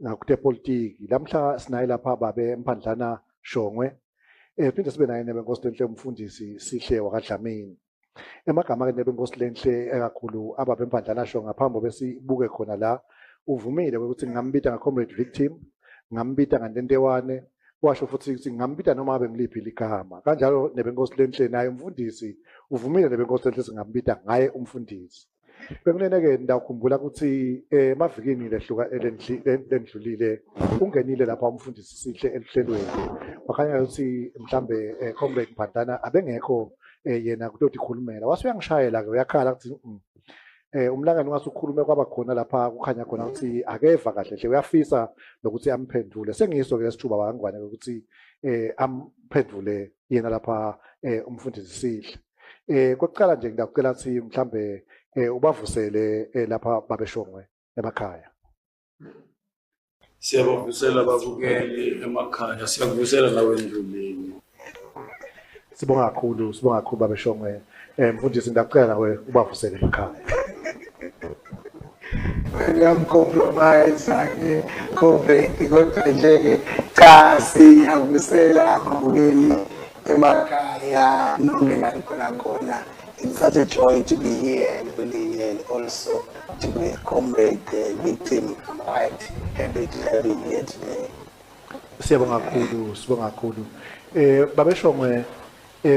Ngakutepolitiki lamhla sinaye lapha babe Mphandlana Shongwe, phinde sibe naye nebenkosi lenhle umfundisi Sihle wakaDlamini. Emagama ke nebenkosi lenhle kakhulu ababe Mphandlana Shongwe, ngaphambi besibuke khona la, uvumile ukuthi ngingambita nga-comrade victim, ngambita ngantentewane, washo futhi ukuthi ngingambita noma ngabe ngiliphi ligama. Kanjalo nebenkosi lenhle naye umfundisi uvumile nebenkosi lenhle singambita ngaye umfundisi. Bekunene-ke ndawukhumbula ukuthi emavikini lehluka lendlulile ungenile lapha umfundisi Sihle eluhlelweni, wakhanya ukuthi mhlambe comrade Mphandana abengekho yena kutotikhulumela, wase uyangishayela-ke uyakhala ukuthi umlangani wase ukhulume kwaba khona lapha kukhanya khona ukuthi akeva kahle hle, uyafisa nokuthi amphendule. Sengiso-ke lesithuba bangwane ukuthi amphendule yena lapha umfundisi Sihle. Kokuqala nje ngiyakucela ukuthi mhlambe ubavusele lapha babeshongwe emakhaya. Siyabavusela ababukeli emakhaya, siyakuvusela nawe endluleni. Sibonga kakhulu, sibonga kakhulu babeshongwe. Mfundisi ngiyakucela nawe ubavusele emakhaya. Ngiyamcompromise ke comrade, kodwa nje-ke cha, siyavusela ababukeli emakhaya nonke la nikhona khona. It's such a joy to be here and also to be a comrade victim. I'm quite happy to have you here today. Siyabonga kakhulu, sibonga kakhulu. Babeshongwe,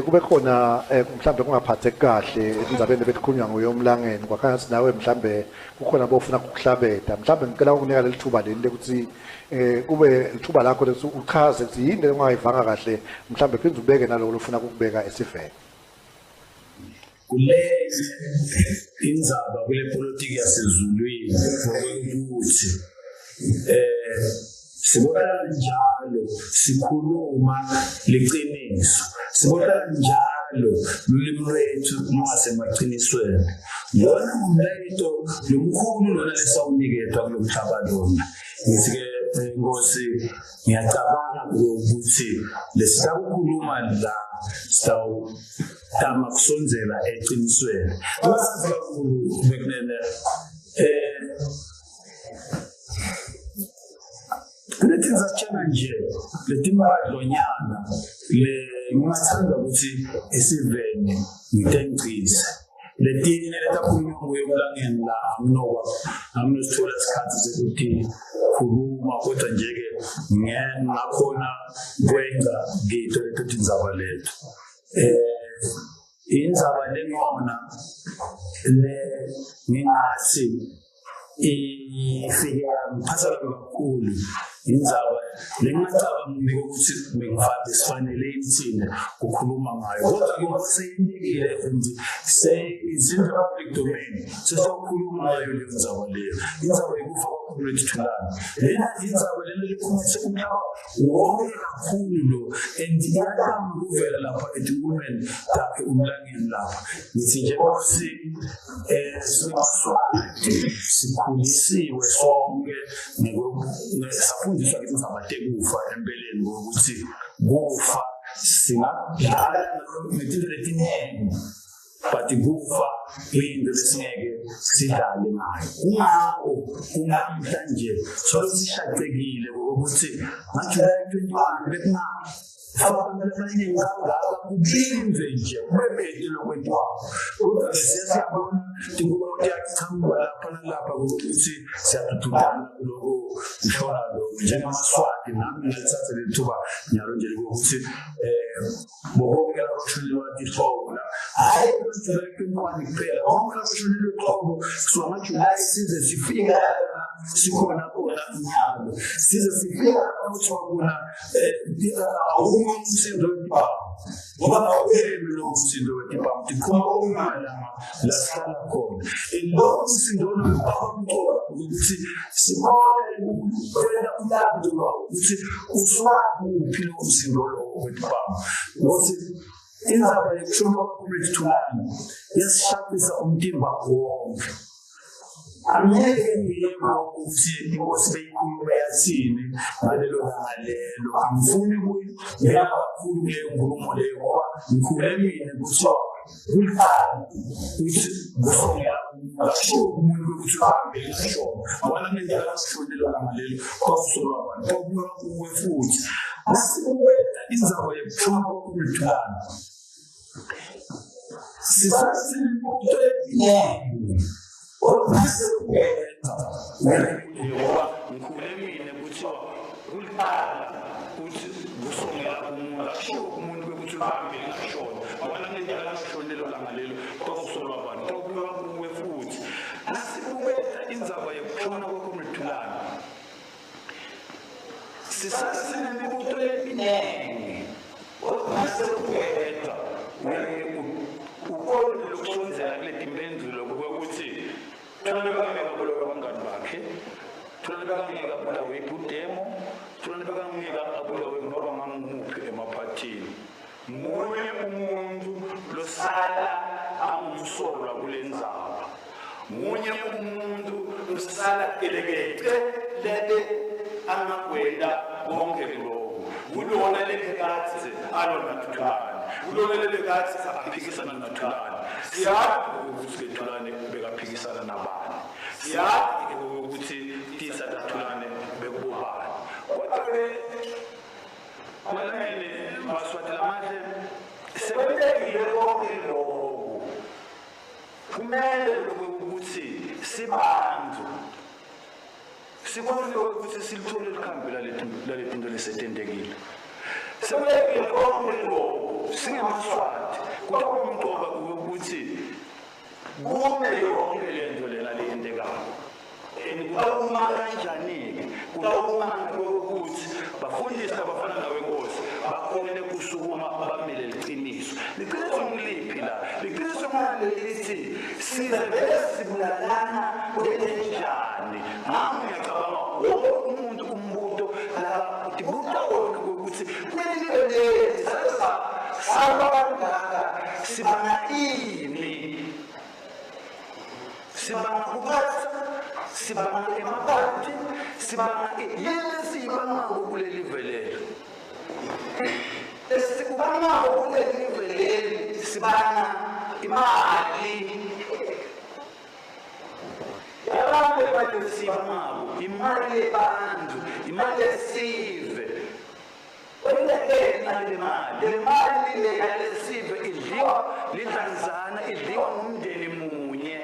kube khona mhlambe kungaphatheki kahle etindzabeni betikhulunywa nguye umlangeni, kwakhanya ukuthi nawe mhlambe kukhona bofuna ukuhlabeta. Mhlambe ngicela ukunika leli thuba leli lokuthi kube lithuba lakho lokuthi uchaze ukuthi yini le ongayivanga kahle, mhlambe phinde ubeke naloko lofuna ukukubeka esiveni. Kule indzaba kule politiki yasezulwini ukuthi sibona njalo sikhuluma liqiniso, sibona njalo lulimi lwethu lungasemaqinisweni. Lona ngumlayeto lomkhulu lona lesawuniketwa kulo mhlaba lona. Ngithi-ke Nkosi, ngiyacabanga ukuthi lesitakukhuluma la sitawutama kusondzela eqinisweni. Nkosi kakhulu bekunene letindzatshana nje letimbadlonyana le ngingathanda ukuthi esiveni ngitengcise letinye letakhulunywa nguye emlangeni la, anginoba anginosithola isikhathi sekuthi khuluma, kodwa nje-ke ngakhona kwenza kito leto tindzaba leto. Indzaba lengona le ngingathi ifike yangiphatha kabi kakhulu, indzaba lengingacabangi ukuthi besifanele ithina kukhuluma ngayo, kodwa ke ngoba seyintekile and is in the public domain, sesiyokhuluma ngayo leyo ndzaba leyo, indzaba yokufa kwaComrade Thulani. Lena indzaba lena lekhulumisa umhlaba wonke kakhulu lo, and iyatama ukuvela lapha etinkulumeni takhe umlangeni lapha. Ngithi nje Nkosi, simaswati sikhulisiwe sonke safundiswa ke indzaba tekufa empeleni, ngokuthi kufa singadlala ngetinto letiningi, but kufa kuyinto lesingeke sidlale ngayo. Kungakho kunamhlanje solo sishaqekile ngokuthi ngaJuly 21 bekunga abantu abaningi kangaka, kuphindwe nje kube bete lokwentiwako. Kodwa-ke siyabona tinkulumo tiyachamuka lapha nalapha ukuthi siyadududana kuloko kushona lokho njengamaswati. Nami ngalithatha leli thuba nyalo nje lokuthi bobonke labashonelwa tihlobo la, hhayi July 21 kuphela, bonke abashonelwe ihlobo kusuka ngaJulayi size sifika sikhona khona nyalo, size sifika kuthiwa kuna awukho umsindo wetibhamu, ngoba awuhemi lowo msindo wetibhamu, tiphuma omalanga la sihlala khona. Lowo msindo lobamcoka ukuthi sikhone ukwenta umlando lwawo ukuthi usuka kuphi lowo msindo lowo wetibhamu, ukuthi indzaba yokushona kwaComrade Thulani yasishaqisa umtimba wonke. Angeke ngiyeke ukuthi inkosi beyikhulume yathini ngalelo langa lelo, angifuni kuyingena kakhulu kuleyo nkulumo leyo, ngoba ngikhule mina kuthiwa kuliqala ukuthi kusongela. Akushiwo umuntu ukuthi uhambe ngashona ngoba nangendlela langashonelwa langa lelo kwakusolwa abantu kwabuya kuwe futhi nasibukela indzaba yekushona kwakumthulane sisasinto eningi okusekwenza ngoba ngikhule mina kuthiwa kuliqala kuthi kusongela umuntu akushiwo umuntu bekuthi uhambe ngashona ngoba nangendlela langashonelwa langa lelo kwakusolwa abantu kwabuya kuwe futhi nasibukela indzaba yekushona kwakumthulane sisasinemibuto eminingi nasekugedwa ukona lokusondzela kule timpendulo kwekuthi thulane bekangeke abulawe abangani bakhe, thulane bekangeke abulawe ibhudemo, thulane bekangeke abulawe noba ngangumuphi emaphathini. Munye umuntu losala angumsolwa kule ndzaba, munye umuntu losala gelekece lebe angakwenda konke lokhu kulona lebekadze alwa naThulane, kulona lebekadze aphikisana naThulane. Siyazi ukuthi Thulane bekaphikisana nabani, siyazi ukuthi titsa taThulane bekubobani, kodwa-ke malamene Maswati lamahle sekwentekile konke lokhu. Kumele ukuthi sibantu sikhone ukuthi silithole likhambi laletinto lesetentekile. Sekulekile konke lokhu singemaswati kutawumcoka ukuthi kume yonke lento lena leyentekako. And kutawuma kanjani-ke? Kutawuma ukuthi bafundisi abafana nawe Nkosi bakhone kusukuma bamele liqiniso. Liqiniso ngiliphi la? Liqiniso ngaleli lithi size vele sibulalana kwenjenjani? Ngami ngiyacabanga wonke umuntu umbuto laba utibuta wona ukuthi kuleli leli saba kangaka sibanga ini? Sibanga kuphatha, sibanga emaphathi, sibanga yini esiyibangako kuleli velelo? Esikubangako kuleli veleli sibanga imali. Yabantu imali esiyibangako, imali yebantu, imali yesive. Le mali, le mali le yalesive idliwa lidlanzana, idliwa ngumndeni munye.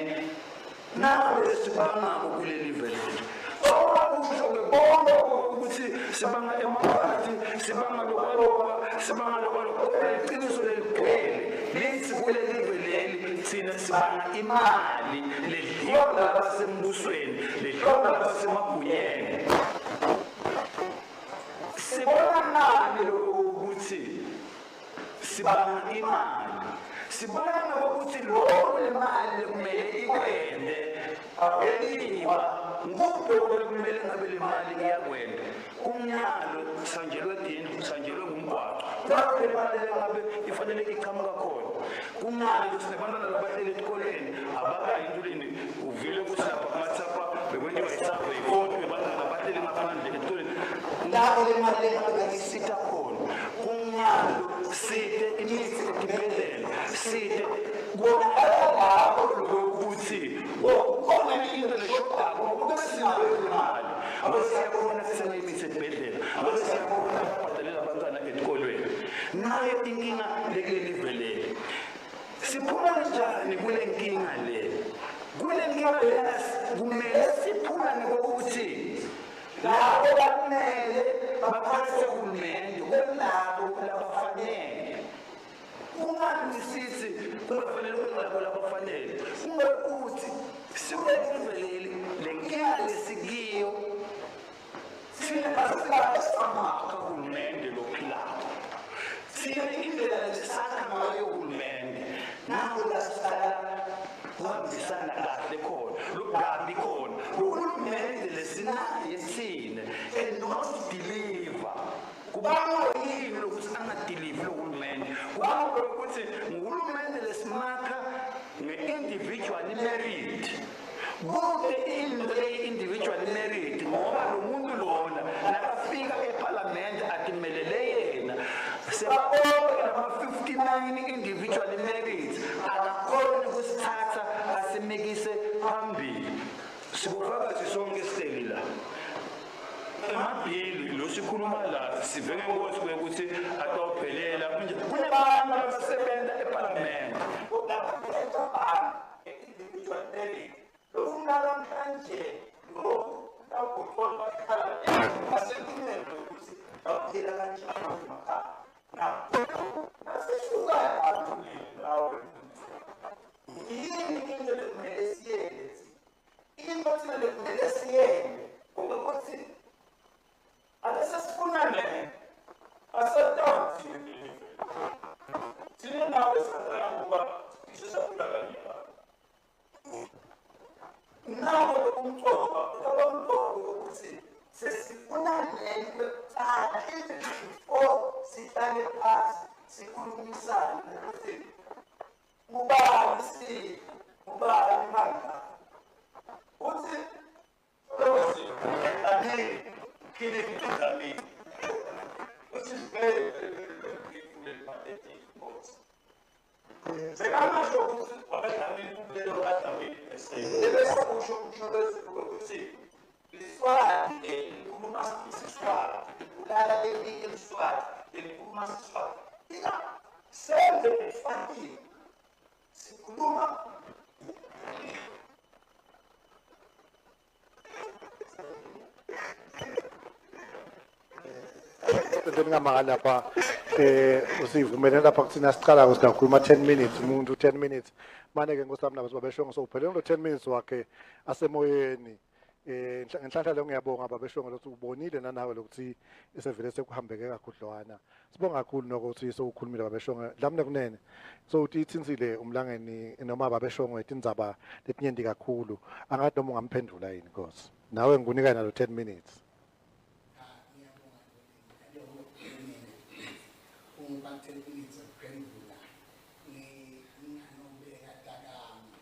Naku lesibangako kuleli velelo. Okusho-ke konke ukuthi sibanga emaphathi, sibanga lokwaloba, sibanga lokwaloba. Kodwa iqiniso leligcwele lithi kuleli veleli thina sibanga imali ledliwa ngabasembusweni, ledliwa ngabasemagunyeni. Sibona ngani ukuthi sibanga imali? Sibona ngokuthi lokho le mali kumele ikwende eliwa nguphi kumele ngabe le mali iyakwenda? Kumnyalo sanjelwe tindlu, sanjelwe ngumgwaqo. Lapho le mali ngabe ifanele iqhamuka khona. Kungani sinebantwana labahleli esikoleni abakayi entuleni? Uvile ukuthi lapha kumathapha bekwenziwa i-survey kodwa bantwana abahleli ngaphandle esikoleni. Lapho le mali ngabe isitha khona. Kungani side imithi etibhedlela side kubonakala lapho ukuthi khona into leshodako kube sinayo le mali. Abe siyakhona kuthenga imithi esibhedlela, abe siyakhona ukubhadalela abantwana esikolweni. Nayo inkinga lekuleli velele. Siphuma kanjani kule nkinga le? Kule nkinga lena kumele siphume ngokuthi labo bakumele baphathe uhulumende kube labo labafanele. Kungani sithi kufanele kube labo labafanele? Kungokuthi sikuleli le nkinga lesikiyo thina asikasamakha uhulumende lophilako. Thina indlela lesakha ngayo uhulumende nawo lasiqala kuhambisana kahle khona kabi khona uhulumende lesinaye thina and not deliver. Kubangwa yini lokuthi angadeliver lo hulumende? Kubangwa ukuthi nguhulumende lesimakha nge-individual merit. Kude into leyi-individual merit ngoba lo muntu lona nakafika ephalamende atimelele yena sebabonke. Lama 59 individual merits akakhoni kusithatha asimikise phambili. Sibufakazi sonke sihleli la. Emabhili lo sikhuluma la siveke inkosi kwekuthi atawuphelela manje kunebantu abasebenza eParliament. Individual merit lokunalomhlanje lo awuqoqwa asekumele ukuthi aphila kanjani emakhaya. Nasehluka yini into lekumele siyenze? Into thina lekumele siyenze ukuthi ake sesifuna le asatawuthi thina nawe sazala ngoba sisaphila kanye. Nawo umcoka umcoka ukuthi sesifuna lento yokuqala even before sihlale phasi sikhulumisane ukuthi ubani si ubani manga uthi which is very, very, very beautiful and pathetic. Bekangasho ukuthi wakaDlamini kulelo kaDlamini ebese kusho ukuthi Liswati likhuluma isiSwati libulala lelinye iSwati lelikhuluma isiSwati. Senze Eswatini sikhuluma Ngingamaka lapha usivumele lapha kuthina siqala sikhuluma 10 minutes umuntu 10 minutes manje ke nkosami nabo babeshongo so uphelele lo 10 minutes wakhe asemoyeni. Ngenhlanhla leyo ngiyabonga babeshongo lokuthi ubonile nanawe lokuthi isevele sekuhambeke kakhudlwana. Sibonga kakhulu nokuthi sowukhulumile babeshongo lamne kunene. So uthi ithinsile umlangeni noma babeshongo etindzaba letinyenti kakhulu. Angathi noma ungamphendula yini Nkosi. Nawe ngikunika nalo 10 minutes. Ungiba 10 minutes ukuphendula nginganobeka takami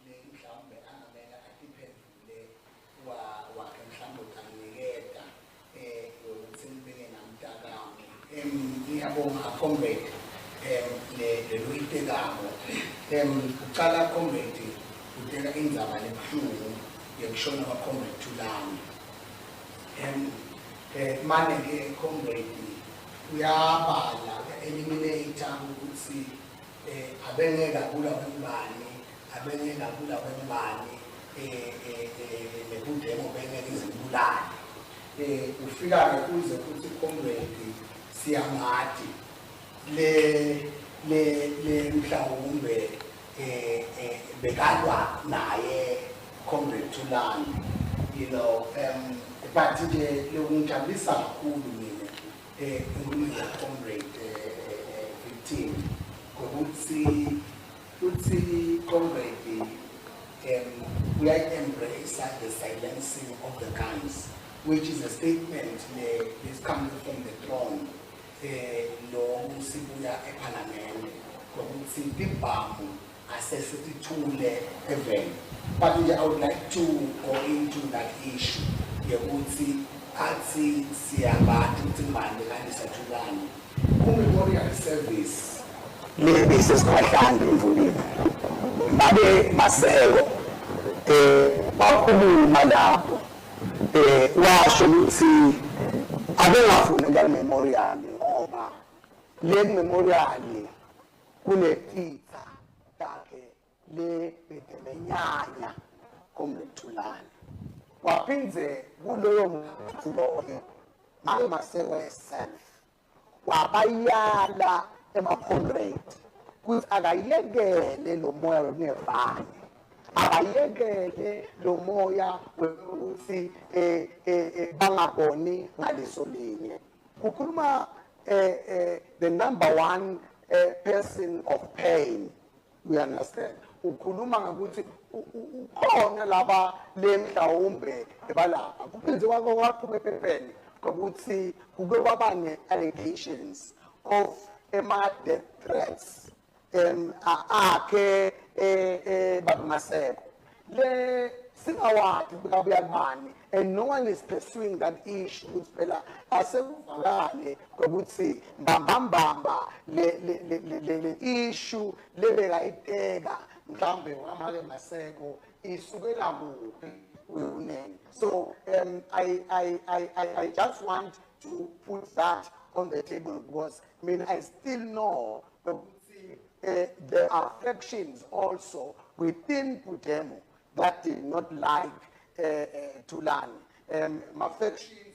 le mhlawumbe angamele atiphendule wakhe mhlawumbe utanginiketa ukuthi ngibeke namtakami. Ngiyabonga comrade le leluyitekako. Ucala comrade uteka indzaba lebuhlungu yekushona kwa comrade Thulani. Mane ke comrade uyabala uya-eliminate ukuthi abengeke abulawe ngubani, abengeke abulawe ngubani, nebudemo bengeke izibulale. Ufika ke kuze kuthi comrade siyamati le le le mhlawumbe bekalwa naye comrade Thulani, but nje lokungijabulisa kakhulu mina inkulumo ya comrade victim ngokuthi uthi comrade uyayi-embrace the silencing of the guns, which is a statement is coming from the throne lo sibuya eParliament ngokuthi tibhamu asesithule eveni. But nje I would like to go into that issue yokuthi athi siyabati ukuthi ngibani kanti ku-memorial service lebe sesikhwahlande imvulile babe Maseko bakhuluma lapho washo ukuthi abengafuni kuya memorial ngoba le memorial kunetitha takhe le bedelenyanya comrade Thulani. Waphindze kuloyo muntu loyo make Maseko herself wabayala ema-comrade ukuthi akayekele lo moya wekungevani, akayekele lo moya wekuthi bangaboni ngaliso linye. Kukhuluma the number one person of pain, you understand? Ukhuluma ngokuthi ukhona laba le mhlawumbe ebalapha kuphinde kwakho kwaphuma ephepheni ngokuthi kuke kwaba ne-allegations of ema-death threats akhe Baba Maseko le singawadi bukabuya kubani. And no one is pursuing that issue ukuthi phela asekuvakale ukuthi mbambambamba le le le le le issue lebeka iteka mhlawumbe wamake Maseko isukela kuphi uyunene. So I just want to put that on the table because, I mean, I still know there are factions also within Pudemo that did not like Thulani. Ma-factions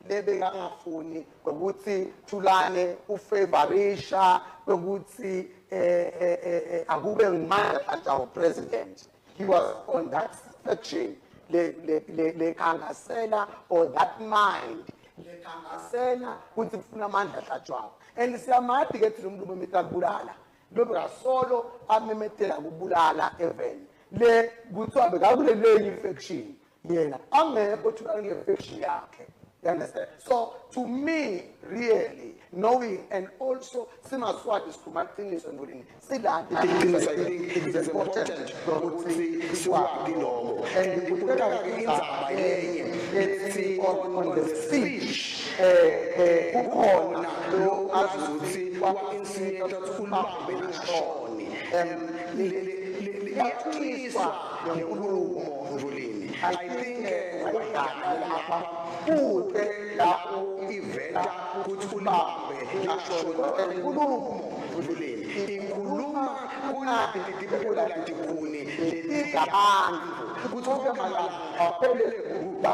lebekangafuni ukuthi Thulane ufavorisha ukuthi akube nguMandla our president. He was on that faction le le le le khangasela or that mind le khangasela ukuthi kufuna amandla hlatshwayo. And siyamati ke thina umuntu umemetela kubulala, lo bekasolo amemetela kubulala even le kuthiwa bekakule lenye faction, yena angekho Thulane kule faction yakhe. You understand? So to me, really, knowing and also simaswati sikhuluma iqiniso Ndulini, silaphi. Iqiniso, I think it is important ukuthi sikwati lokho. And kutaka indzaba yenye lethi on the speech kukhona lo azuthi wa-insinuate ukuthi ulibambe lingashoni. Iyaqiswa lenkulumo, Ndulini. I think lapha kude lapho iveta ukuthi ulibambe lingashoni. Inkulumo, Ndulini, ikhuluma kunatipulatikhuni letigabantu ukuthi konke amalanga aphelele kuba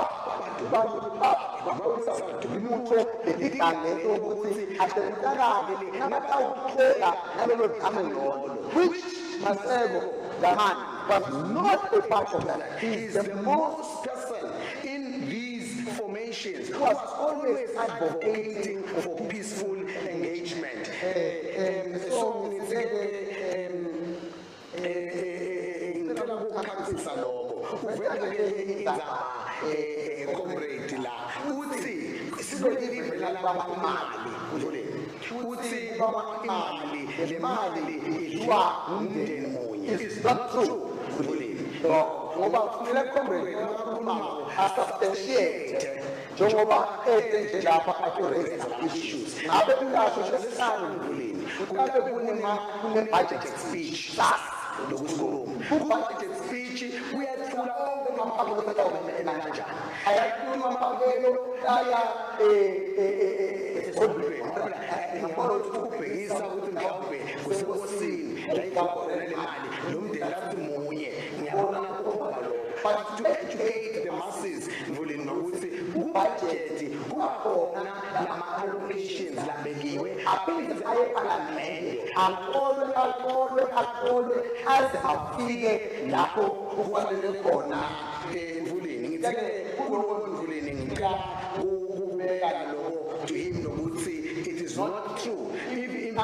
imutho letiganele ukuthi atemutakale nabatawupheka nalelo gama lolo, which Maseko Dlamini was not a part of that. He is the most person in these formations who was always advocating for peaceful engagement. So ngicela ukuchasisa lokho. Uvela ke indzaba, comrade, la uthi sikuleli lalaba imali, uthi baba imali, le mali idliwa umndeni munye. It's not true, ngoba kufanele comrade nakakhulumako asubstantiate njengoba ede nje lapha ato-raise issues, ngabe uyasho lesihlanu ngabe kune-budget speech lokusikhuluma. Ku-budget speech uyathula onke amapakelo atawumela kanjani. Ayakhuluma amapakelo aya esigodlweni. Ngiyabona ukuthi ukubhekisa ukuthi mhlawumbe kusenkosini la ikhona le mali, lo mndeni lathi munye, ngiyabona kukhomba lokho. But to educate the masses, Mvuleni, nokuthi ku-budget kuba khona lama-allocations labekiwe aphinde aye ephalamende, aqolwe, aqolwe, aqolwe aze afike lapho kufanele khona. Mvuleni, ngithi kuloko, Mvuleni, ngicela ukubeka lokho to him nokuthi it is not true if in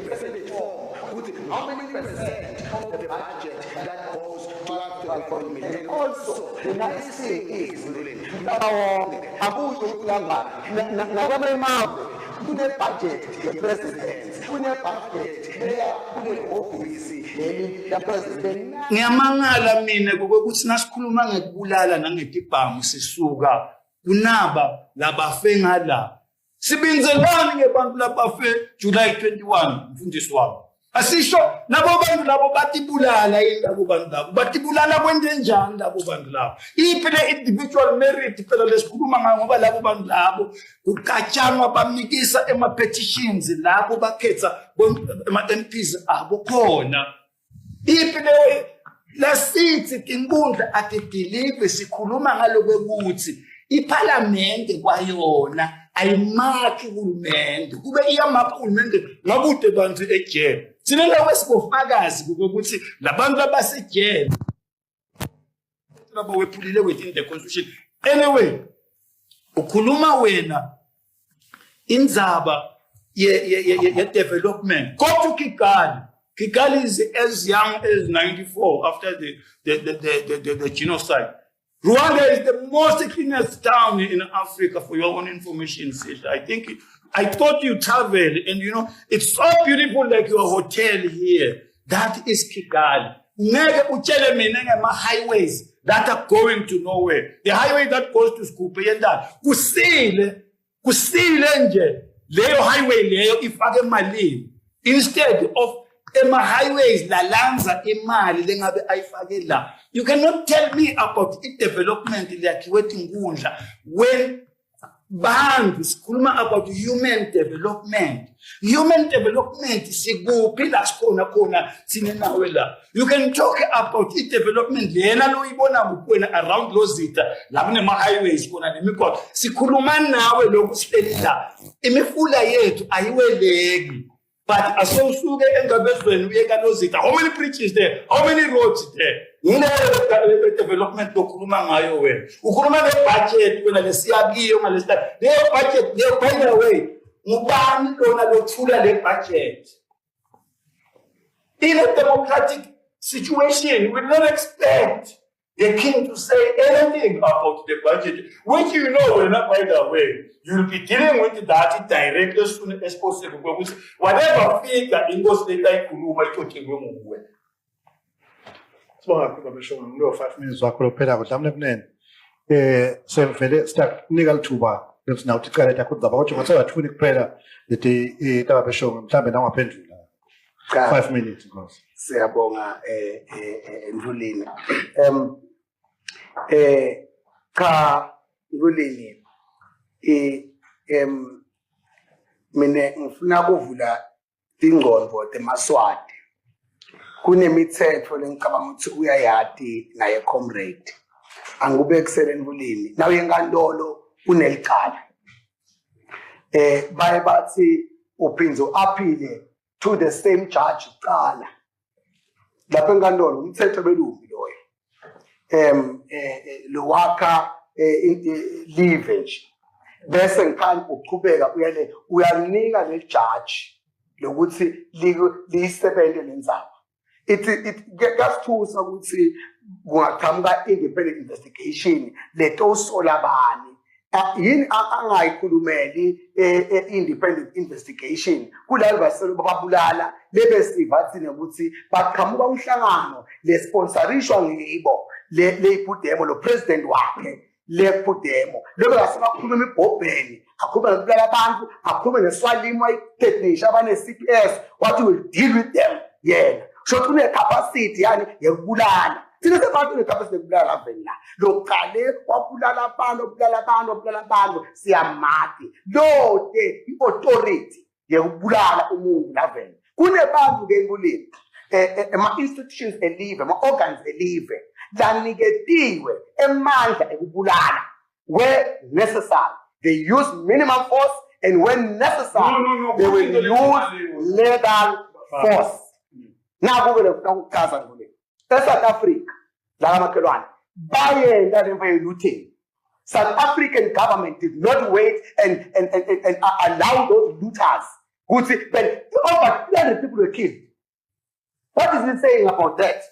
percentage form ukuthi how many percent of the budget that goes towards the development. And also the nice thing is, Mvuleni, umhlaba wonke, akusho ukuthi kangani, nakwamanye amazwe kune-budget ye-president, kune-budget leya kune-ofisi leli la-president. Ngiyamangala mina kokuthi nasikhuluma ngekubulala nangetibhamu, sisuka kunaba labafe ngala. Sibinzelani ngebantu labafe July 21, mfundisi wami? Asisho labo bantu labo batibulala yini? Labo bantu labo batibulala kwente njani labo bantu labo? Iphi le individual merit phela lesikhuluma ngayo? Ngoba labo bantu labo kuqatshangwa, bamikisa ema-petitions lapho bakhetha ama-MPs abo khona. Iphi leyo lasithi tinkundla atidilive? Sikhuluma ngaloko ukuthi iphalamende kwayona ayimakhi uhulumende, kube iyamakha uhulumende ngakude bantu ejele. Thina lawo esibofakazi kokuthi labantu abasejele labo wephulile within the constitution. Anyway, ukhuluma wena indzaba ye-development. Go to Kigali. Kigali is as young as 94 after the genocide. Rwanda is the most cleanest town in Africa, for your own information, sis. I think I thought you travel and you know it's so beautiful, like your hotel here. That is Kigali. Ngeke utshele mina ngema highways. that are going to nowhere. The highway that goes to Scoop yendani kusile kusile nje leyo highway leyo ifake emalini instead of ema-highways lalanza imali lengabe ayifake la. You cannot tell me about i-development leyakhiwe tinkundla when bantu sikhuluma about human development. Human development sikuphi la sikhona khona thina nawe la? You can talk about i-development lena loyibona kuwena around lozitha la kunema-highways khona nemigwaqo. Sikhuluma nawe lokhu sihleli la, imifula yethu ayiweleki, but asowusuke engabezweni uye kalozitha. How many bridges there? How many roads there? Yileyo development lokhuluma ngayo wena. Ukhuluma ngebudget wena lesiyakiyo ngalesithathi. Leyo budget leyo, by the way, ngubani lona lothula le budget? In a democratic situation, we don't expect the king to say anything about the budget, which you know will not, by the way, you'll be dealing with that directly as soon as possible. Because whatever figure inkosi letayikhuluma itothengwe nguwe. Sibonga kakhulu, Babeshongo, ngulowo 5 minutes wakho lophelako mhlawumbe kunene. Sevele siyakunika lithuba lokuthi nawe uticale takho udzaba, kodwa ngathi athuni kuphela leti tababeshongo, mhlambe nawe ungaphendula. Cha. 5 minutes, Nkosi. Siyabonga, Ndlulini. Cha, Ndlulini, mina ngifuna kuvula tingcondvo temaswati. Kunemitsetfo lengicabanga ukuthi uyayati naye comrade. Angikubekisele, Ndlulini. Nawe enkantolo unelicala. Baye bathi uphindze u-appeal to the same judge kuqala. Lapha enkantolo umthetho belumbi loyo. Lo wakha live nje. Bese ngikhani uchubeka uyale uyalinika le judge lokuthi liyisebenze lendzaba. It kuyasithusa ukuthi kungaqhamuka independent investigation letosola bani. Yini angayikhulumeli independent investigation kulabo baselo babulala lebe siva thina ukuthi baqhamuka umhlangano lesponsorishwa ngibo le lePUDEMO, lo president wakhe lePUDEMO lobe kasebakhuluma emibhobheni, akhulume ngokubulala abantu, akhulume neswalimo ayitechnisha abane-CPS, wathi will deal with them. Yena sho ukuthi une-capacity yani yekubulala. Thina sebantu une-capacity yekubulala laveni la loqale wabulala abantu, wabulala abantu, wabulala abantu. Siyamati lote i-authority yekubulala umuntu laveni. Kunebantu-ke kuleli ama-institutions elive, ama-organs elive laniketiwe emandla ekubulala where necessary. They use minimum force, and when necessary, No. they will use lethal force. Naku-ke lekufuna ukuchaza ngule e-South Africa la kamakhelwane bayenta lemva ye-looting. South African government did not wait and allow those looters ukuthi, but over 300 people were killed. What is it saying about that?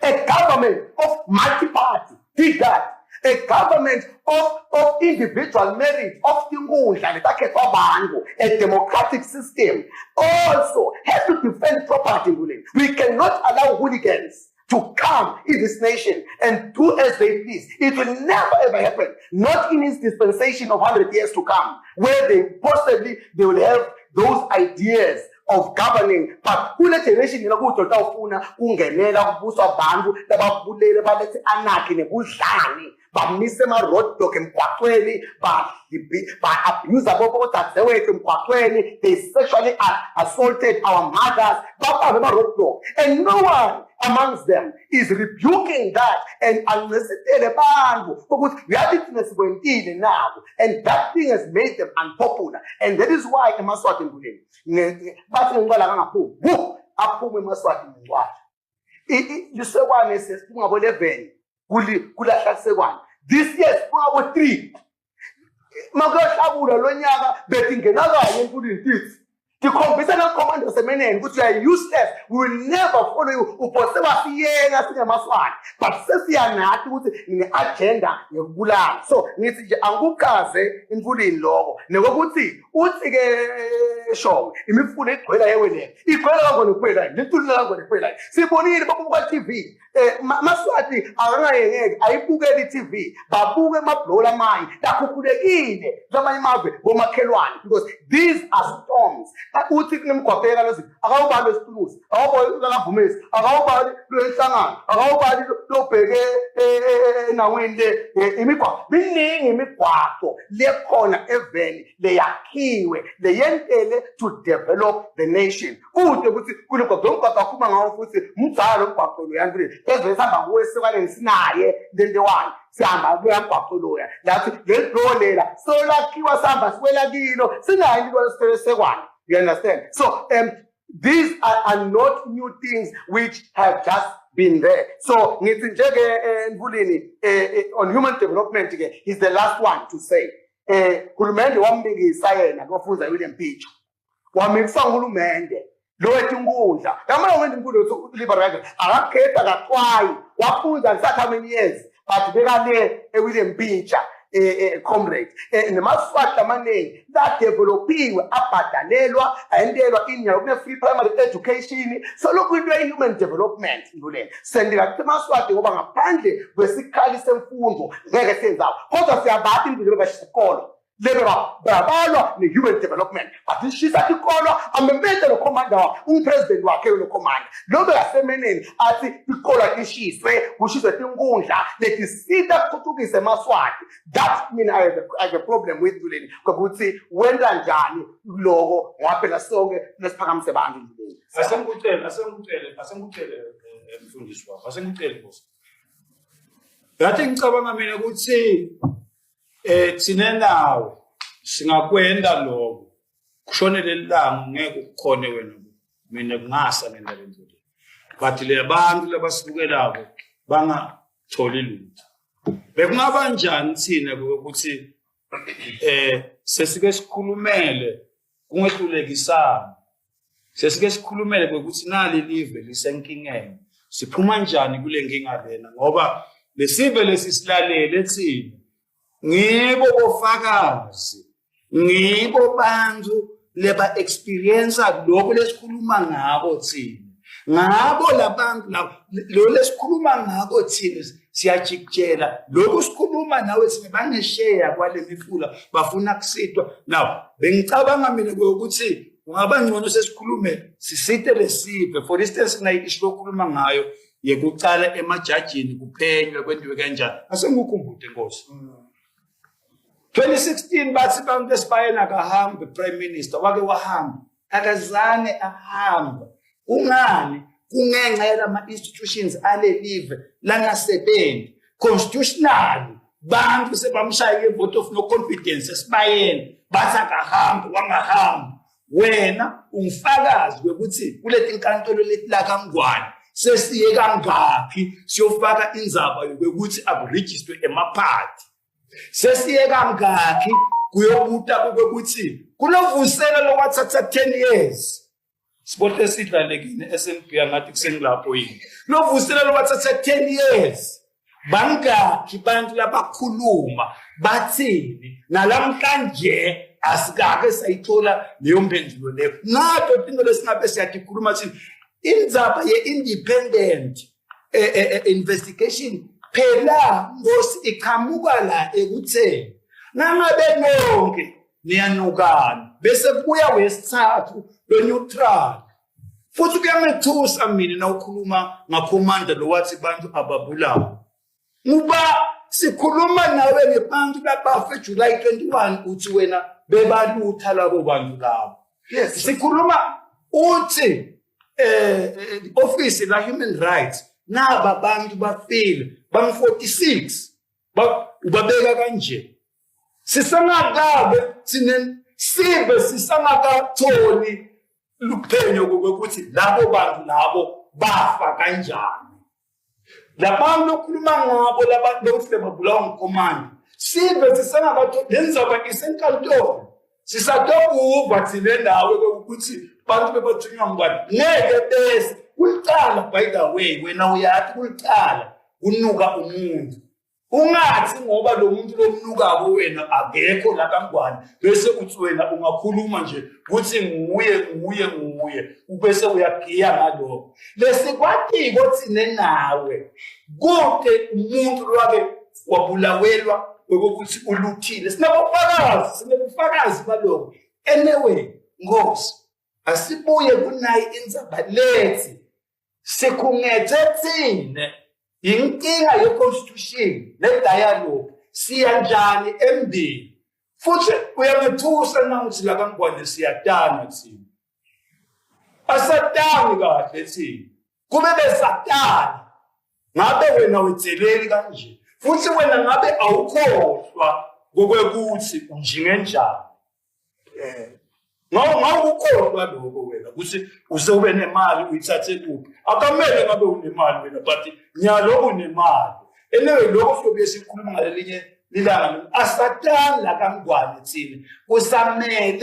A government of multi-party did that. A government of individual merit, of tinkundla letakhethwa abantu, a democratic system, also has to defend property. We cannot allow hooligans to come in this nation and do as they please. It will never ever happen. Not in his dispensation of 100 years to come, where they possibly they will have those ideas of governing. But kule generation yena kude utawufuna kungenela kubuswa abantu lababulele, balethe anarchy nebudlani, bamise ama-roadblock emgwaqweni, ba-abuse bodzadzewethu emgwaqweni. They sexually assaulted our mothers, babambe ama-roadblock, and no one amongst them is rebuking that and ancisitele bantu ukuthi uyathi thina sikwentile nabo. And that thing has made them unpopular, and that is why emaswati embuleni bathi ngencwala kangaphumi wu aphume emaswati ngencwala. Lisekwane sesiphuma ngabo-11 kulahla lisekwane. This year siphuma ngabo-3 makuyohlakula lo nyaka bethi ngena kanye emfuleni tithi. Tikhombisa nakhomanda semeneni ukuthi you are useless, we will never follow you. Uphose wasiyenga singemaswati, but sesiyanathi ukuthi nine-agenda yokubulala. So ngithi nje angikukaze intulini lokho nekokuthi uthi-ke Shongwe imifula igcwela yewelele igcwela kangona kuphela yini lentulula kangona kuphela yini sibonile babuka TV eh Maswati akangayengeki ayibukeli i-TV babuke amabhlola amanye lakhukhulekile kwamanye amazwe bomakhelwane because these are storms. Uthi kunemigwaqo yekalozi akawubali wesituluzi, akawubali lakavumezi, akawubali lwenhlangano, akawubali lobheke endaweni le imigwaqo miningi imigwaqo lekhona eveni leyakhiwe leyentele to develop the nation. Kude ukuthi kunemgwaqo, lo mgwaqo akhuluma ngawo futhi mdala lo mgwaqo loya ntuli ezweni sihamba kuwo esikaleni sinaye lentewani sihamba kuya mgwaqo loya lathi leli bhuloho lela solakhiwa sihamba siwela kilo sinayo into sekwane. You understand? So these are not new things which have just been there. So ngithi nje-ke Ntulini on human development ke is the last one to say. Hulumende wambikisa yena kofunza William Pitcher. Wamikisa uhulumende lo wetinkundla. Yamana wena inkundla liberal akakhetha kaxwayi wafunza ngisatha how many years but bekale eWilliam Pitcher comrade nemaswati amaningi ladevelopiwe abhadalelwa ayentelwa inyawo kune free primary education. So lokhu into ye-human development Ntuleni sendika kuthi emaswati ngoba ngaphandle kwesikhali semfundo ngeke senzawo kodwa siyabathi indlela bebashisikolo lebe babalwa ne-human development but ishisa tikolo amemete lo commander wakhe ungupresident wakhe lo commander lo bekasemeneni athi tikolo tishiswe kushiswe tinkundla letisita kuthuthukisa emaswati. That mean I have a problem with Ntuleni ngokuthi wenta njani loko ngoba phela sonke nesiphakamise bantu Ntuleni. Asengikucele mfundisi wakho, asengikucele Nkosi. Ngathi ngicabanga mina ukuthi thina nawe singakwenda lokho kushone leli langa ngeke ukukhone wena mina kungasa ngendlela endlule but le bantu labasibukelako bangatholi lutho. Bekungaba njani thina ukuthi sesike sikhulumele kungehlulekisana, sesike sikhulumele ukuthi nali live lisenkingeni, siphuma njani kule nkinga lena ngoba lesive lesisilalele thina ngibo bofakazi, ngibo bantu leba experience lokho lesikhuluma ngako thina, ngabo labantu labo lo lesikhuluma ngako thina siyajikijela lokhu sikhuluma nawe sine bangesheya kwale mifula bafuna kusitwa. Now bengicabanga mina ukuthi kungaba ngcono sesikhulume sisite lesive. For instance kuna issue lokhuluma ngayo yekucala emajajini kuphenywe kwentiwe kanjani. Asengikukhumbule Nkosi 2016 bathi bantu esibayeni akahambe prime minister wake wahamba akazange ahamba. Kungani? Kungenxa yalama institutions alelive langasebenzi constitutionally. Bantu sebamshaye nge-vote of no confidence esibayeni bathi akahambe wangahamba. Wena ungifakazi kwekuthi kuleti nkantolo leti la kaNgwane sesiye kangaphi siyofaka indzaba yokuthi akurejistwe emaphathi, sesiye kangakhi kuyobuta ukuthi kulovusela lokwathatha 10 years sibohle sidlalekile SNB angathi kusengilapho yini lovusela lokwathatha 10 years bangakhi bantu labakhuluma bathini nalamhlanje asikake sayithola leyo mpendulo leyo. Ngato tinto lesingabe siyatikhuluma thina indzaba ye-independent investigation phela Nkosi iqhamuka la ekutheni nangabe nonke niyanukana bese kubuya wesithathu lo neutral. Futhi kuyangethusa mina nawukhuluma ngakhomanda lo wathi bantu ababulawa ngoba sikhuluma nawe ngebantu labafe July 21 uthi wena bebalutha labo bantu labo. Yes. Sikhuluma uthi office la human rights naba bantu bafile bang 46 ubabeka kanje sisengakabe sine sibe sisangakatholi luphenyo kokuthi labo bantu labo bafa kanjani. Labantu lokhuluma ngabo labantu lokuthi babulawa ngukomanda sibe sisengakatholi lenzaba isenkantolo. Sisatokuva thina nawe ukuthi bantu bebathunywa ngubani. Ngeke bese kulicala by the way wena uyathi kulicala kunuka umuntu. Ungathi ngoba lo muntu lomnukako wena akekho la kaNgwane bese uthi wena ungakhuluma nje kuthi nguye nguye nguye ubese uyagiya ngalokho. Lesikwatiko thina nawe kude umuntu lwake wabulawelwa ukuthi uluthile. Sinabofakazi, sinobufakazi balokho. Anyway, Nkosi, asibuye kunayi indzaba lethi sikhungethe thine inkinga ye-constitution ne-dialogue siya njani embili futhi uyangethusa nangithi la kaNgwane siyatana thina asatani kahle thina kube besatana ngabe wena wetheleli kanje futhi wena ngabe awukhohlwa kokwekuthi unjinge njani Ngawukukhohlwa lokho wena ukuthi use ube nemali uyithathe kuphi. Akamele ngabe unemali wena but nyalo unemali. Anyway lokho siyobuye sikhuluma ngalelinye lilanga asatani la kaNgwane thina kusamele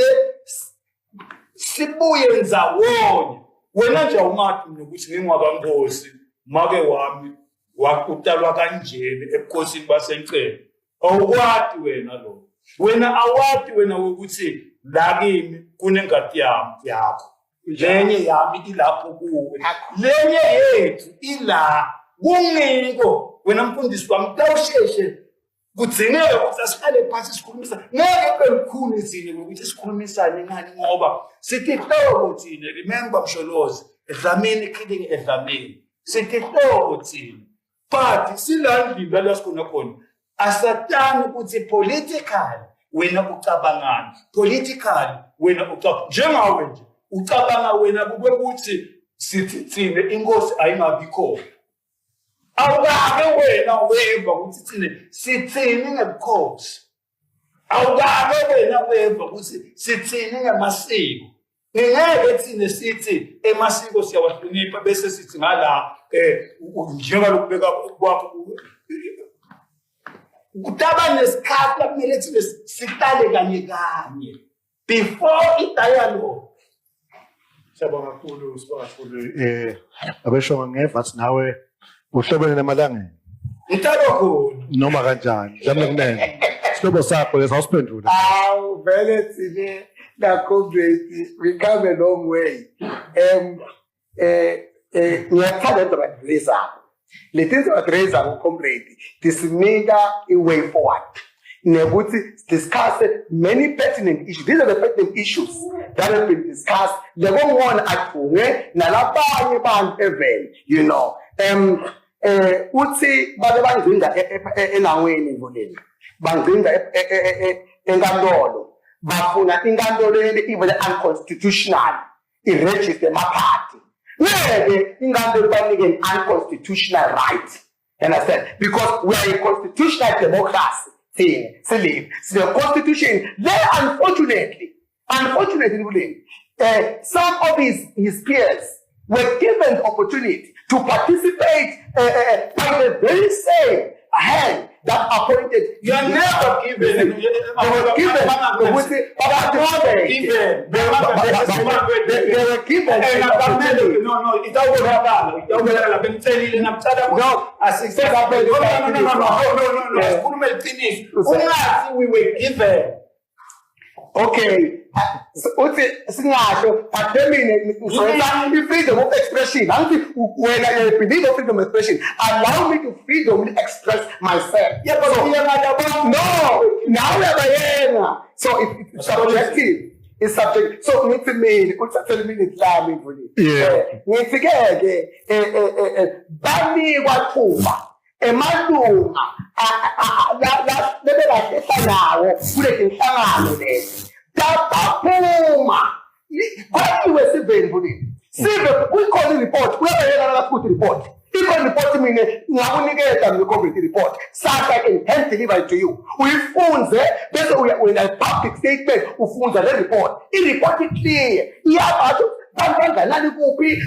sibuye ndzawonye. Wena nje awungadi mina ukuthi ngingwakankosi make wami wakutalwa kanjeni ebukhosini baseNcele. Awukwati wena lo. Wena awati wena ukuthi la kimi kunengadi yami yakho. Lenye yami ilapho kuwe. Lenye yethu ila kungiko wena mfundisi wami tawusheshe kudzingeke ukuthi asihlale phansi sikhulumisa ngeke kube lukhuni thina ngokuthi sikhulumisane ngani ngoba sitihlobo thina remember Msholozi edlamini killing edlamini sitihlobo thina but sila ndlini la sikhona khona asatani ukuthi political wena ucabangani political wena ucabanga njengawe nje ucabanga wena ukuthi sithi thina inkosi ayingabi khona awukake wena weva ukuthi thina sithini ngebukhosi awukake wena weva ukuthi sithini ngemasiko ngeke thina sithi emasiko siyawahlonipha bese sithi ngala eh njengalokubeka kwakho kutaba nesikhathi kumele thina sihlale kanye kanye before i-dialogue. Siyabonga kakhulu, sibonga kakhulu eh abeshonga ngeva athi nawe uhlobene namalangeni. Ngitalo khona. Noma kanjani, mhlawumbe kunene. Sihlobo sakho leso awusiphendule. Awu vele thina la comrade we come a long way. Ngiyathanda indaba ezakho. Leti ndaba ezakho comrade tisinika i-way forward. Nekuthi discuss many pertinent issues. These are the pertinent issues that have been discussed. Lekongona athunge nalabanye bantu even, you know. Uthi bake bangcinda endaweni mvuleni. Bangcinda enkantolo. Bafuna inkantolo yento even unconstitutional. I-register emaphathi. Ngeke inkantolo banike an unconstitutional right. You understand? Because we are a constitutional democracy thing. Silive. The constitution, they unfortunately, some of his peers were given the opportunity to participate by the very same hand that appointed. You are never given. They were given. They were given. No, no, no. We were given. Okay. Uthi singasho but mina ngizoyenza i-freedom of expression. Angithi wena you believe of freedom of expression. Allow me to freedomly express myself. Yeah, but so, no, now uyabayena. So it's subjective. It's subjective. So ngithi mina uthathele minute lami mvuli. Yeah. Ngithi ke ke banikwa thuba emalunga lebekahlehla nawo kule tinhlangano lezi tabaphuma kwaliwe siveni mvulini sive kuyikhona i-report kuyabayeka nalafuthi report ikhona report mina ngakunikeza mina i-covid report sasa I can hand deliver it to you uyifunze bese wena public statement ufunza le report i-report i-clear iyabasho bantu banganani kuphi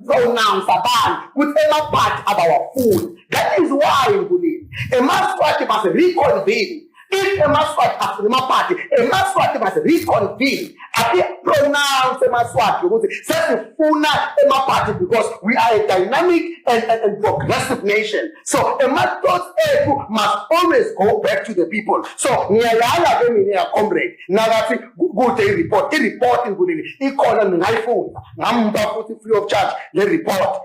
pronounce abantu ukuthi emaphathi abawafuni. That is why Nkulini emaswati must reconvene. If emaSwati afuna emapati, emaSwati must reconvene. Ati pronounce emaSwati ukuthi sesifuna emapati because we are a dynamic and progressive nation. So ema-thoughts ethu must always go back to the people. So ngiyayala ke mina ya comrade nakathi kude i-report, i-report nkulini ikhona ningayifunda ngampha futhi free of charge le report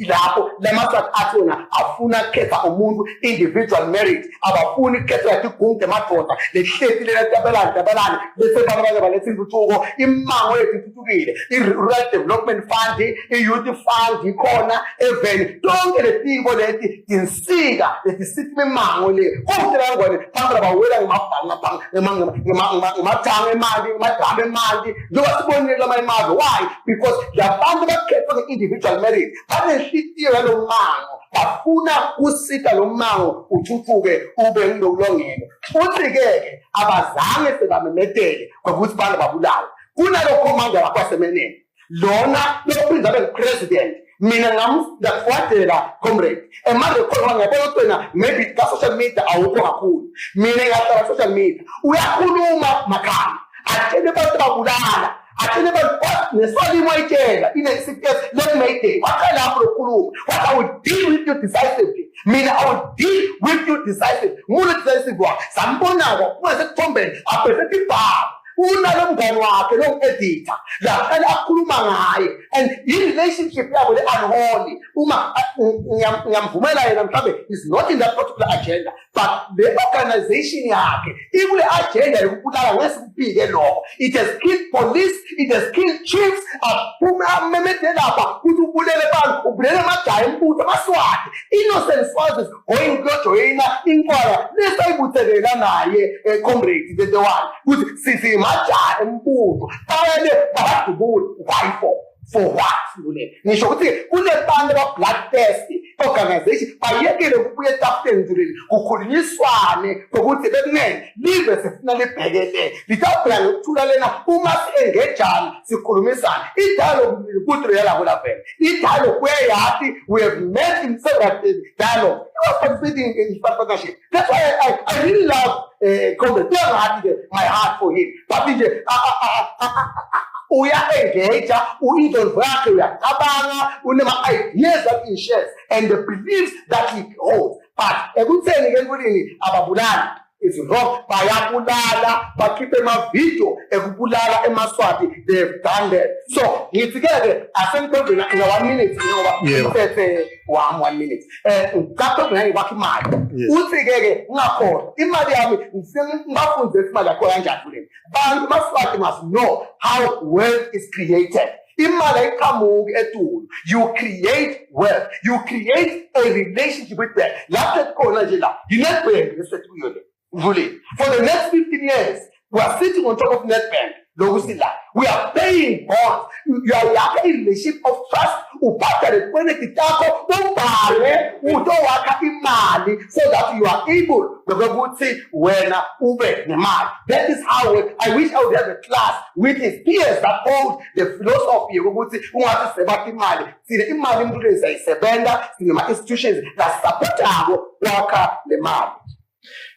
lapho lamaSwati athi wona afuna kukhetha umuntu individual merit, abafuni kukhetha tigungu emadoda lelihleti lena tabelane tabelane bese bana bake baletha intuthuko. Imango yethu ithuthukile, i-Rural Development Fund, i-Youth Fund ikhona eveni, tonke letinto leti tinsika letisithi imimango le kude kangwane bantu labawela ngemathanga emali, ngemadrama emali, njengoba sibonile lamanye amazwe. Why? Because labantu bakhethwe nge-individual merit banenhlitiyo yalo mango, bafuna kusita lo mmango uthuthuke ube ngilokulongile. Futhi-ke ke abazange sebamemetele ngokuthi bantu babulawe. Kunalo commander wakwasemeneni lona lophinda abe ngu-president, mina ngakufuadela comrade emarekhodi, ngiyabona ukuthi wena maybe ka-social media awukho kakhulu, mina ngiyahlala social media. Uyakhuluma makhaya atshele abantu babulala, atshele abantu nesolimo ayitshela ine-CPS le-Mayday, waqala lapho lokukhuluma wathi, "I will deal with you decisively." Mina, I will deal with you decisively. Ngulo decisive wakhe sambonako kungasekuthombeni aphethe ibhamu, unalo mngani wakhe lo editor laqala akhuluma ngaye and i-relationship yabo le unholy. Uma ngiyamvumela yena mhlawumbe is not in that particular agenda, but le organization yakhe ikule agenda yokubulala, ngesikuphike lokho. It has killed police, it has killed chiefs. Aphume amemede lapha ukuthi ubulele bantu, ubulele amajaha embutho amaswati, innocent Swazis going kuyojoyina inkwala lesayibuthelela naye, comrade the one ukuthi sisimajaha embutho bayale babadubule. Why? For what? Kule ngisho ukuthi kunebantu aba-bloodthirsty organization, bayekele kubuya etafuleni nje kukhulunyiswane ngokuthi bekunene live sifuna libhekele litawubheka ngokuthula lena uma si-engejana sikhulumisane. I-dialogue kuthi yalabo la vele i-dialogue uyayathi we have met in several dialogue. He was participating in partnership. That's why I really love Comrade. Kuyangathi-ke my heart for him, but nje uya-engage, ingqondo yakhe uyacabanga, unema-ideas that he shares and the beliefs that he holds. But ekutheni-ke nkulini ababulali is wrong, bayabulala, bakhiphe emavidiyo ekubulala emaswati. They have done that. So ngithi-ke ke asengiphendule nga-one minute ngoba umthethe wami one minute. Ngicaphendula ngikwakha imali. Uthi-ke ke ngingakhohlwa imali yami, ngifike ngibafundise imali yakho kanjani kuleni bantu. Maswati must know how wealth is created. Imali ayiqhamuki etulu. You create wealth, you create a relationship with bank. Lapho khona nje la yi-Nedbank lesethi kuyo le Mvuleni. For the next 15 years we are sitting on top of Nedbank. Lokhu sila we are paying bonds. Uyayakha i-relationship of trust, ubhadale izikweleti takho, ubhale utowakha imali so that you are able ngokuthi wena ube nemali. That is how I wish I would have a class with his peers that hold the philosophy yokuthi ungathi sebakha imali. Sine imali empilweni, siyayisebenza, sinema-institutions lasupportako kwakha le mali.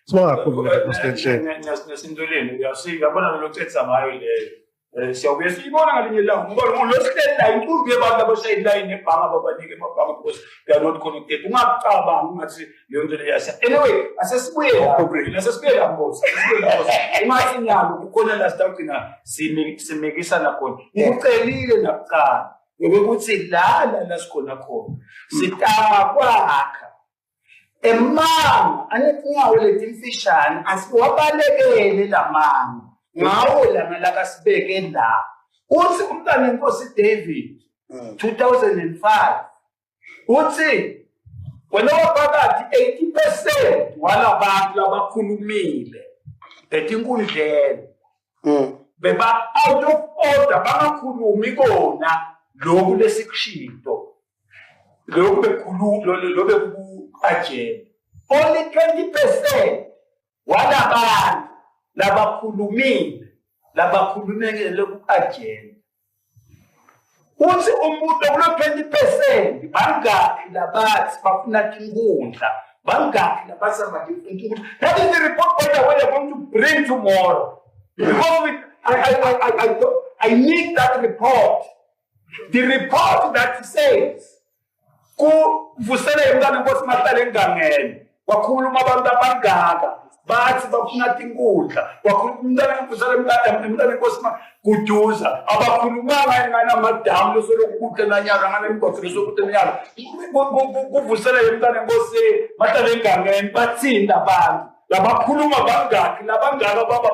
Sibonga kakhulu Nkosi Lenhle. Nesintoleni uyabona lo cetha ngayo leyo. Siyawubuye siyibona ngalinye ilanga ngoba lo sihleli la inkumbi yebantu abashaya ilayini ebhanga ababanike emabhanga because they are not connected. Ungacabangi ungathi leyo nto leyo yasa. Anyway, asesibuye la, asesibuye la Nkosi, asesibuye la Nkosi. Ungathi nyalo kukhona la sitawugcina simikisana khona. Ngikucelile nakuqala ngokuthi la sikhona khona sitama kwakha emanga anetinyawo letimfishane, asiwabalekele lamanga ngawo lana lakasibeke la. Uthi umntwana enkosi David 2005 uthi wena waphakathi 80% walabantu labakhulumile etinkundleni beba out of order, bangakhulumi kona lokhu lesikushito, lokhu bekhuluma lo bekuku-agenda. Only 20% walabantu labakhulumile labakhulumekele ku-agenda. Uthi umuntu kulo 20% bangaphi labathi bafuna tinkundla? Bangaki labasaba different. That is the report by the way they're going to bring tomorrow. Because we, I, I, I need that report. The report that says kuvusele umntana inkosi mahlale engangeni kwakhuluma abantu abangaka bathi bafuna tinkundla kwakhuluma umntana mvusele umntana inkosi kuduza abakhulumanga nganamadamu losolokhu kuhle nanyaka nganemigwaqo losokuhle nanyaka kuvusele umntana inkosi mahlale engangeni bathini labantu labakhuluma bangaki labangaka baba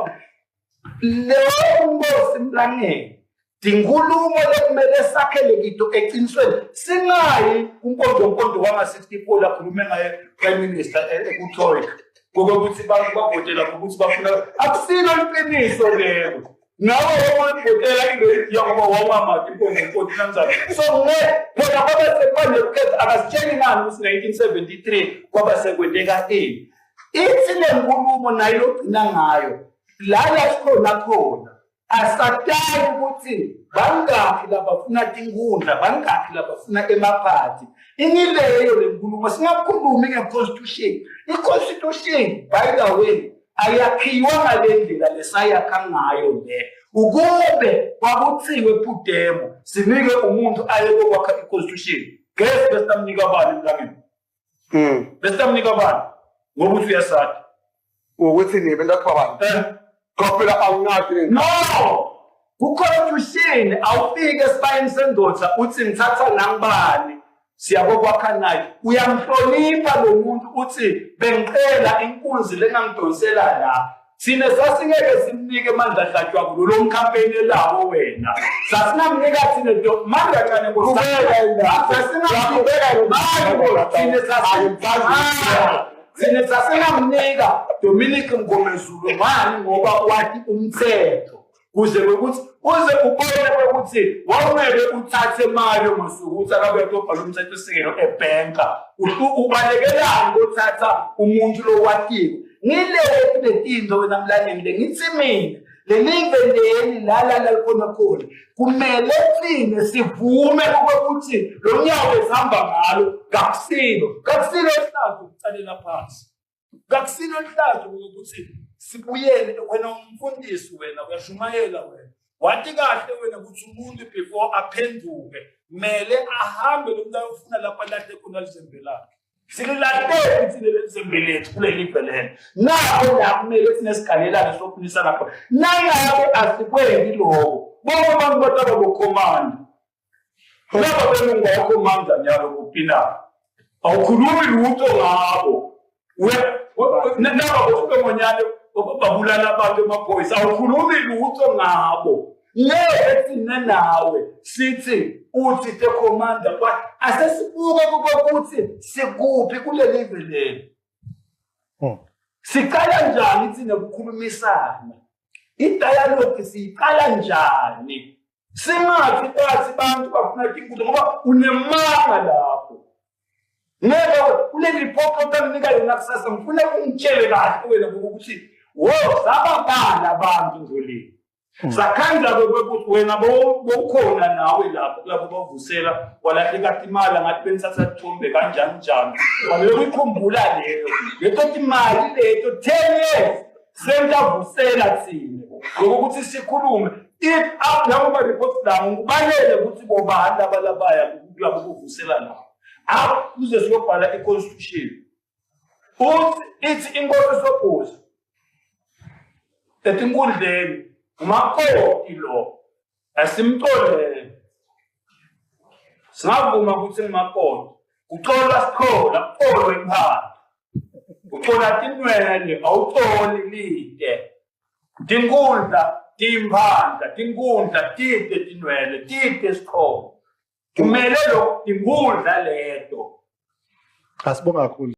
leyo nkosi mlangeni Tinkulumo lekumele sakhele kito eqinisweni singayi kunkondonkondo wanga-64 lakhulume ngaye prime minister ekutroika kokuthi bantu bavotela ngokuthi bafuna akusilo iqiniso lelo nawe wawuvotela into ngoba wawungamati inkonzo kanjani so nge phela kwaba sekubanje ukhetha akasitsheli ngani ukuthi 1973 kwaba sekwenteka ini ithi le nkulumo nayo logcina ngayo la la sikhona khona Asatali ukuthi bangakhi labafuna tinkundla, bangakhi labafuna emaphathi. Ingileyo le nkulumo, singakhulumi nge-constitution. I-constitution, by the way, ayakhiwa ngale ndlela lesayakha ngayo le. Ukube kwakuthiwe Phudemo sinike umuntu aye kokwakha i-constitution, guess besitamnika bani emlangeni? Besitamnika bani? Ngoba uthi uyasada. Ukuthi nibe ntathiwa bani? Ngoba phela awungathi No! Ku-constitution awufike esibayeni sendoda uthi ngithatha nangibani siyabokwakha naye uyamhlonipha lo muntu uthi bengicela inkunzi lengangidonsela la thina sasingeke simnike amandla ahlatshwa kulo lo mkhampeyini elawo wena sasingamnika thina do manje kancane thina sasingamnika Dominic Mngomezulu ngani ngoba wathi umthetho kuze ukuthi uze ubone ukuthi wawungeke uthathe imali ngosuku ukuthi akabe uyobhala umthetho usikelo ebhenka ubalekelani kothatha umuntu lowatiwe ngilethu letinto wena mlaleli le ngithi mina lelive leli lala lalikhona khona kumele thine sivume ukuthi lo nyawo esihamba ngalo kakusilo kakusilo esihlaza ukucalela phansi kakusilo lihlazo ukuthi sibuyele wena umfundisi wena uyashumayela wena wathi kahle wena ukuthi umuntu before aphenduke mele ahambe lo muntu ayofuna lapho alahle khona lizembe lakhe sililahleki thina leli zembe lethu kuleli bhelele naho la kumele thina sigalelane sokhulisa lapho nangabe asikwenzi lokho bonke abantu bataba bokhomanda Laba belungu awukho mandla nyalo kupinaka. Awukhulumi lutho ngabo. Naba bohlongonyane babulala abantu emaphoyisa awukhulumi lutho ngabo. Ngeke thina nawe sithi uthi the commander kwa asesibuke ukuthi sikuphi kuleli live leli. Siqala njani thina ukukhulumisana? I-dialogue siyiqala njani? Singathi bathi bantu bafuna tinkundla ngoba unemanga lapho. Ngeke kule report otanginika yona kusasa ngifuna ungitshele kahle wena ukuthi wo sababala abantu ngolini. Sakhanda ukuthi wena bowukhona nawe lapho kulabo bavusela walahleka imali ngathi benithatha thombe kanjani njani. Fanele uyikhumbula leyo. Leto timali leto 10 years sentavusela thina ngokuthi sikhulume if up lawo ma-reports lawo ngikubalele ukuthi bobani laba labaya kulabo kuvusela lawo up kuze siyobhala i-constitution uthi ithi inkosi sobhuza etinkundleni umakoti lo asimxolele singavuma ukuthi ngimakoti kuxolwa sikhola kuxolwe imphandle uxola tinwele awuxoli lide tinkundla timphandla tinkundla tide tinwele tide sikhona kumele lo tinkundla leto Asibonga kakhulu.